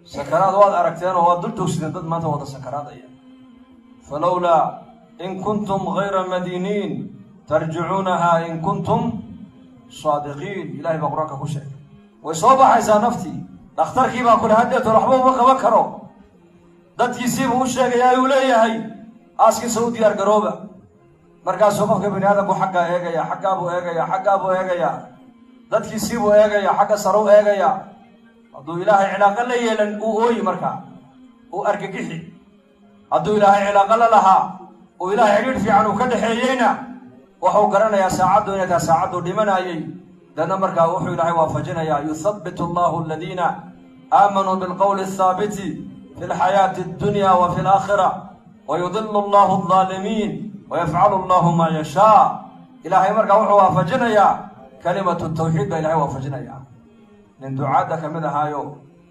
Sakaraad waad aragteen oo waad dul joogsadeen dad maanta wada sakaraadaya. Falowlaa in kuntum gayra madiiniin tarjicuunaha in kuntum saadiqiin. Ilahay baa Qur-aanka ku sheegay. Way soo baxaysaa naftii. Dhakhtarkii baa kule haddeeto waxba uma qaban karo. Dadkiisiibuu u sheegayaa, uu leeyahay aaskiisa u diyaar garooba. Markaasuu qofka bini aadamku xaggaa eegaya, xaggaabuu eegaya, xaggaabuu eegayaa, dadkiisiibuu eegaya, xagga sare u eegaya. Hadduu Ilaahay cilaaqo la yeelan, uu ooyi, markaa uu argagixi. Hadduu Ilaahay cilaaqo la lahaa, uu Ilaahay xidhiidh fiican uu ka dhexeeyeyna, wuxuu garanayaa saacaddu inay tahay saacadduu dhimanayay. Deedna markaa wuxuu Ilaahay waafajinayaa: yuthabbitu Allahu aladiina aamanuu bilqowli athaabiti fi lxayaati addunya wa fi alaakhira, wayudilu Allahu aldaalimiin, wayafcalu Allahu maa yashaa. Ilaahay markaa wuxuu waafajinayaa kalimatu tawxiid baa Ilahay waafajinayaa. Nin ducaadda ka mid ahaayo.